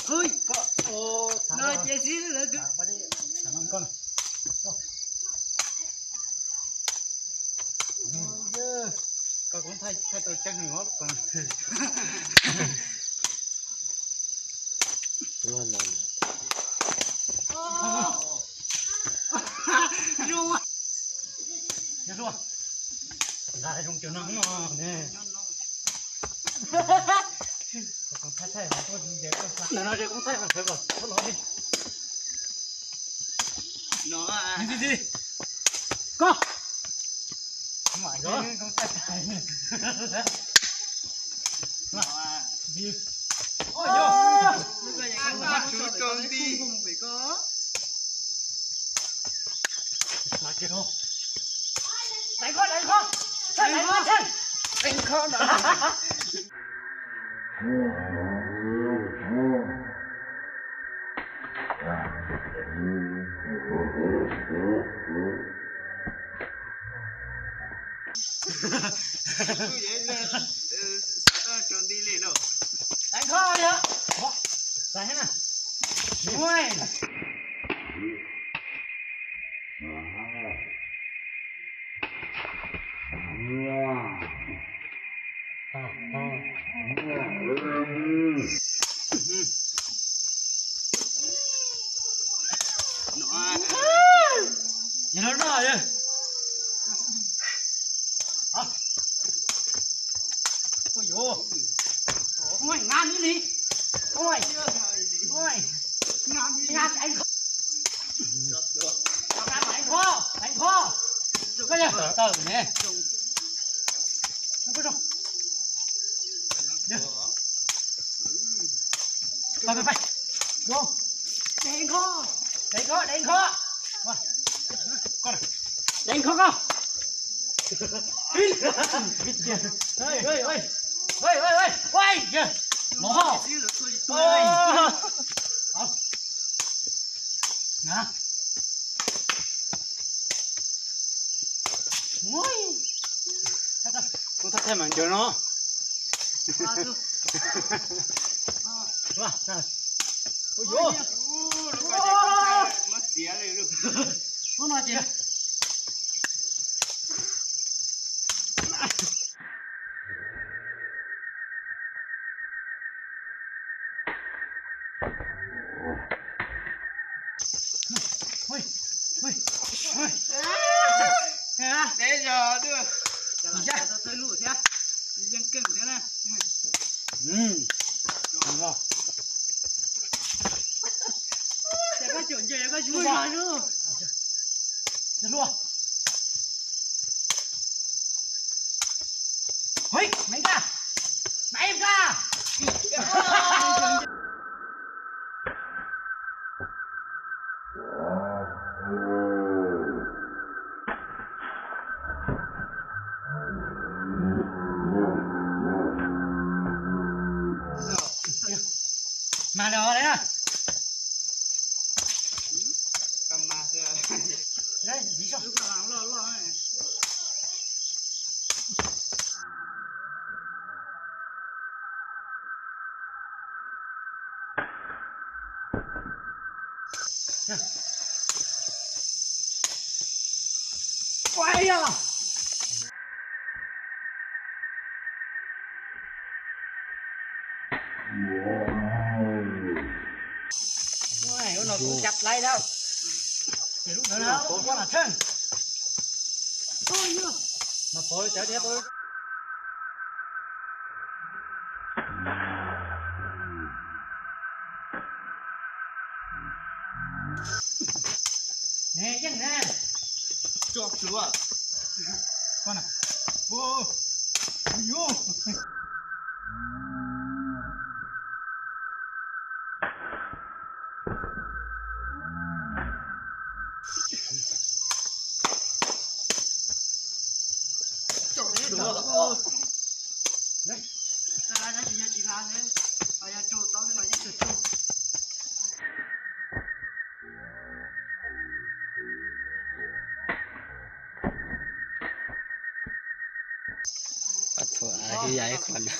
Ui, no ces xib lawv kwv. Koj kuv thaij tau ceeb heev os. Yog luaj, nqa zoo cov no ne. Ntawm no ces koob thaij mas sawv kom txhob los li. Koj. Đánh khó, đánh khó. Đánh khó, đánh khó. Đánh khó đi. Ủa, sao thế này? Ui. Nhìn nó no vậy. Ôi dồi. Ôi, ngan cái gì? Ôi. Ôi. Ngan cái gì? Ngan anh. Ngan anh kho, anh kho. Có chưa? Từ từ nè. Không có đâu. Thôi, thôi, thôi. Vô. Đánh kho. Đánh kho, đánh kho. Con này. Đánh kho không? Ê, ê, ê. Ê, ê, ê. Ê, kìa. Nó. Ê. Hả? Ui. Không thắt thêm mà giờ nó. Ui dồi. Ui, lub ko ces koj thaij mas xiav li lub. Hnub no ces Deb zog duj. Tau txhawb lub thiab, yeej keej thiab na. Ces koj caum ncaws koj tsis muaj zog lub. Hui, maiv koj, maiv koj. Mas los lawm. Lawm, dib zog. Ua ya. Ua, lub no kuv cab laib lawm. Ces lub ntawd na, pov kuab lam tsheej. Mas pov cov diab. Ne, yeej ne. Tso plhuav. Koj na. Ua, ua, ua. Ua, ib qho no.